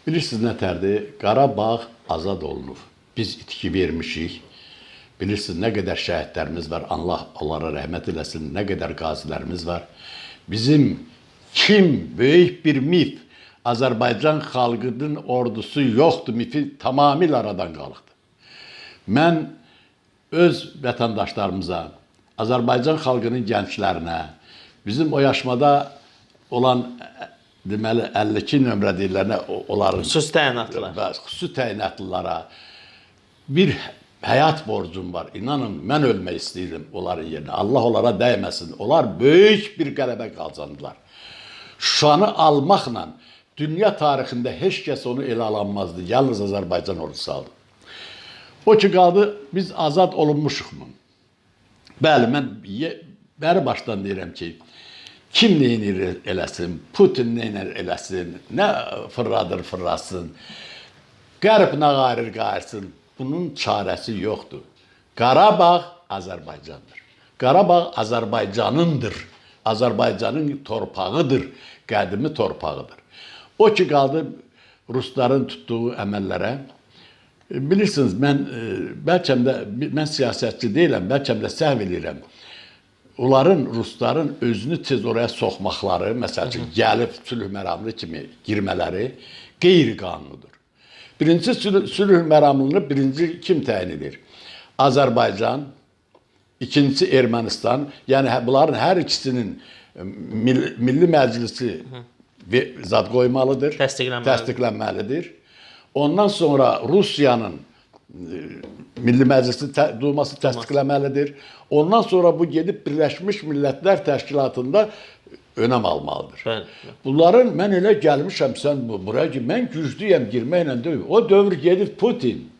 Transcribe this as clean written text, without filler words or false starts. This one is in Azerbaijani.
Bilirsiniz nətərdir? Qarabağ azad olunub. Biz itki vermişik. Bilirsiniz nə qədər şəhidlərimiz var. Allah onlara rəhmət eləsin. Nə qədər qazilərimiz var. Bizim kim böyük bir mif Azərbaycan xalqının ordusu yoxdur mifi tamamilə aradan qalxdı. Mən öz vətəndaşlarımıza, Azərbaycan xalqının gənclərinə, bizim o yaşmada olan deməli 52 nömrə deyirlər, onların xüsusi təyinatlılar. Xüsusi təyinatlılara bir həyat borcum var. İnanın, mən ölmək istəyirdim onların yerinə. Allah onlara dəyməsin. Onlar böyük bir qələbə qazandılar. Şuşanı almaqla dünya tarixində heç kəs onu elə alanmazdı. Yalnız Azərbaycan ordusu aldı. O ki qaldı, biz azad olunmuşuq mu? Bəli, mən bəri başdan deyirəm ki, kim neyini eləsin, Putin neyini eləsin, nə fırladır fırlasın, Qərb nə qayırır qayırsın, bunun çarəsi yoxdur. Qarabağ Azərbaycandır. Qarabağ Azərbaycanındır. Azərbaycanın torpağıdır, qədimi torpağıdır. O ki qaldı rusların tutduğu əməllərə, bilirsiniz, mən bəlkə də mən siyasətçi deyiləm, bəlkə də səhv eləyirəm. Onların, rusların özünü tez oraya soxmaqları, məsəl üçün, gəlib sülh məramlı kimi girmələri qeyri-qanunudur. Birincisi, sülh məramlını birinci kim təyin edir? Azərbaycan, ikincisi Ermənistan. Yəni, bunların hər ikisinin Milli Məclisi zad qoymalıdır, təsdiqlənməlidir. Ondan sonra Rusiyanın Milli Məclisi Duması təsdiqləməlidir. Ondan sonra bu gedib Birləşmiş Millətlər Təşkilatında önəm almalıdır. Bəli. Bunların mən elə gəlmişəm sən buraya ki, mən güclüyəm girməklə deyil. O dövr gedib Putin.